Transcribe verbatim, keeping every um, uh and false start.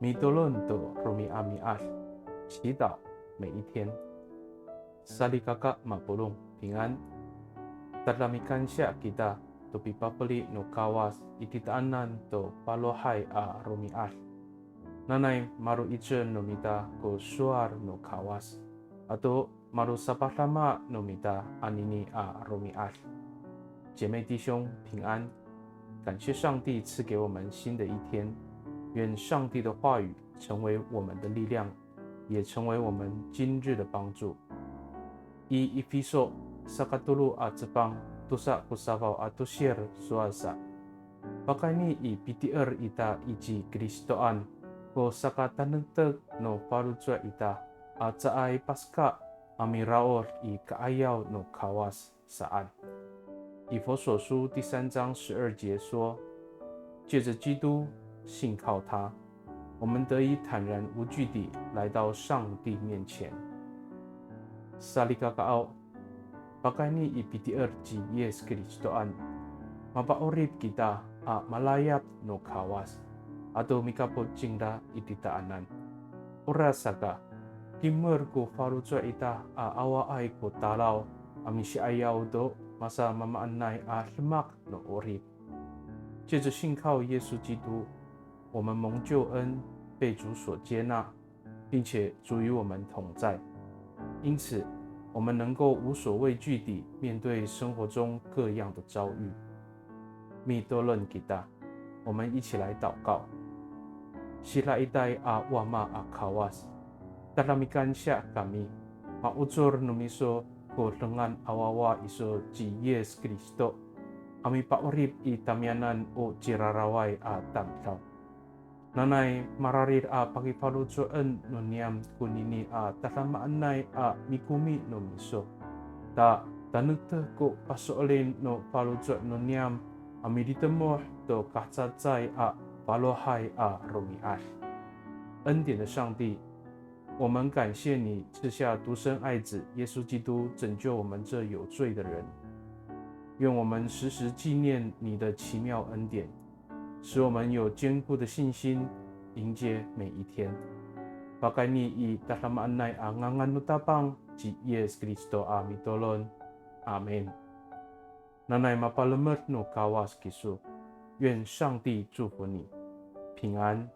Mitolon to romi'ami'ad, 祈祷每一天。Salikaka mapolong, 平安。Tada mikansiya kita to pipafeli no Kawas i titaanan to falohay a romi'ad. Nanay malo'icel no mita ko sowal no Kawas, ato malosapadama no mita anini a romi'ad. 姐妹弟兄平安，感谢上帝赐给我们新的一天，愿上帝的话语成为我们的力量，也成为我们今日的帮助。I Efiso sakatolo a cepang tosa ko safaw a tosir sowal sa, pakayni i pitier ita i ci Kristoan ko sakatanektek no faloco' ita, a caay paska a miraod i ka'ayaw no Kawas saan. 以弗所书第三章十二节说，借着基督信靠他，我们得以坦然无惧地来到上帝面前。Salikakaaw, pakayni i pitier ci Yis Kristoan, mapa'orip kita a malayap no Kawas, ato mikapot cingra i titaanan. Orasaka, kimer ko faloco' ita a awaay ko talaw a misi'ayaw to masamaamaanay a demak no 'orip. 借着信靠耶稣基督，我们蒙救恩，被主所接纳，并且主与我们同在。因此，我们能够无所畏惧地面对生活中各样的遭遇。Mitolon kita, 我们一起来祷告。Sidaitay a Wama a Kawas, tada mikansiya kami, ma'ocor no miso ko dengan a wawa iso ci Yis Kristo, a mipa'orip i tamiyanan o ciraraway a tamdaw. Nanay mararid a pakifaloco'en no niyam konini a tadamaanay a mikomi no miso. Ta tanektek ko paso'elin no faloco' no niyam a militemoh to kahacecay a falohay a romi'ad. 恩典的上帝，我们感谢你赐下独生爱子耶稣基督，拯救我们这有罪的人。愿我们时时纪念你的奇妙恩典，使我们有坚固的信心，迎接每一天。Pakayni i tadamaanay a ngangan no Tapang ci Yis Kristo a mitolon. Amin. Nanay mapalemed no Kawas kiso. 愿上帝祝福你，平安。